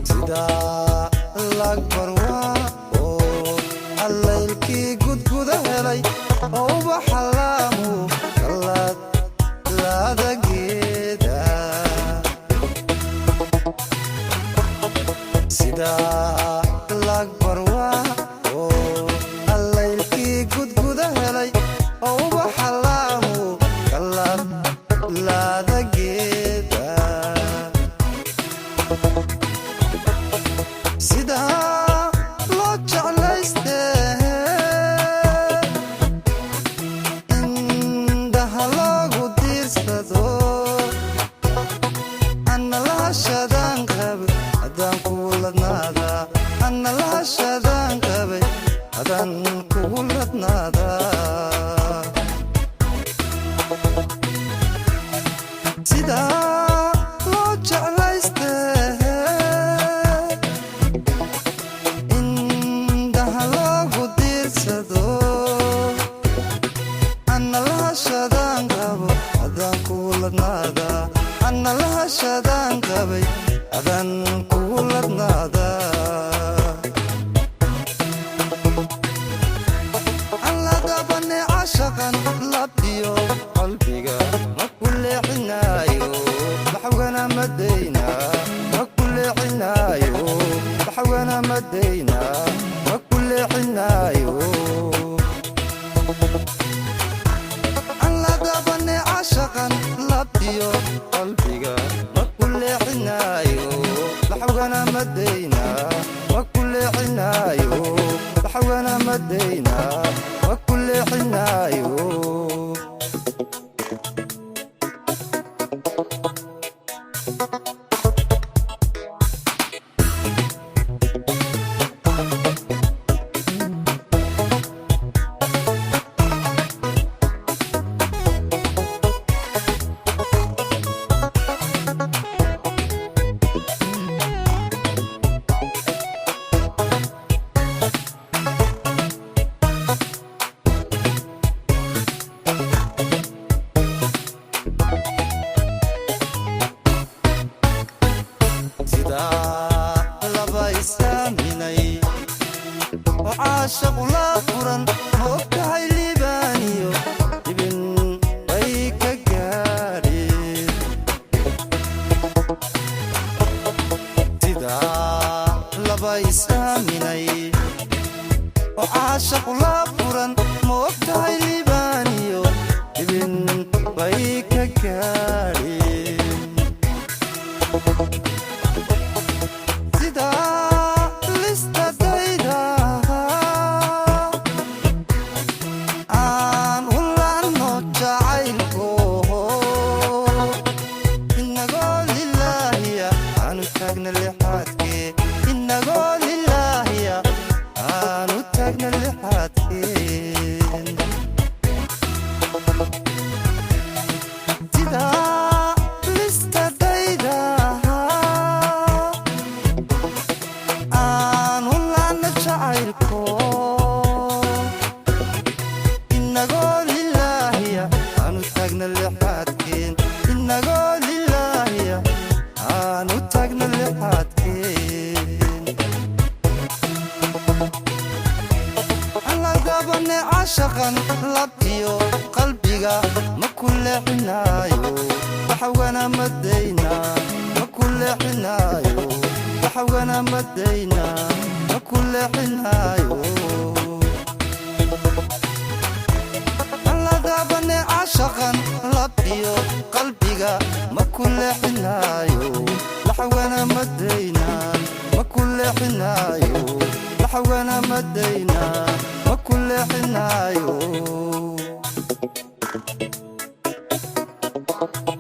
Sida lagbarwa oo allaylkii gudguda helay oo ubaxa laamu kalaad laadageeda. Sida lagbarwa oo allaylkii gudguda helay oo ubaxa laamu kalaad laadageeda. Sida loo jeclayste indhaha loogu diirsado, anna lahashadaan qabay haddaan kugu ladnaada, anna lahashadaan qabay haddaan kugu ladnaada. Sida loo jeclayste indhaha loogu diirsado, anna lahashadaan qabo haddaan kugu ladnaada, anna lahashadaan qabay haddaan kugu ladnaada. Alladabane cashaqan labdiyo qalbiga ma ku leexinaayo, laxawgana madayna ma ku leexinaayo, laxawgana madayna ma ku leexinaayo. Alladabane cashaqan labdiyo qalbiga ma ku leexinaayo, laxawgana madayna ma ku leexinaayo, laxawgana madayna ma ku leexinaayo. Sida laba isaaminay oo caashaqu la furan, ma ogtahay liibaaniyo dhibin bay ka gaadheen. Sida laba isaaminay oo caashaqu la furan, ma ogtahay liibaaniyo dhibin bay ka gaadheen. Sida listadayda aan u laanno jacaylko, inagoo lilaahiya aanu taagna lixaadkee, inagoo lilaahiya aanu taagna lixaadkeen. Sida listadayda aanu laana jacaylko, inagoo lilaahiya aanu taagna lixaadkeen, inagoo lilaahiya aanu taagna lixaadkeen. Alladabane cashaqan labtiyo qalbiga ma ku leexinaayo, waxawana madayna ma ku leexinaayo, waxawana madayna ma ku leexinaayo. Alladabane cashaqan labtiyo qalbiga ma ku leexinaayo, laxawana madayna ma ku leexinaayo, laxawana madayna ma ku leexinaayo. Thank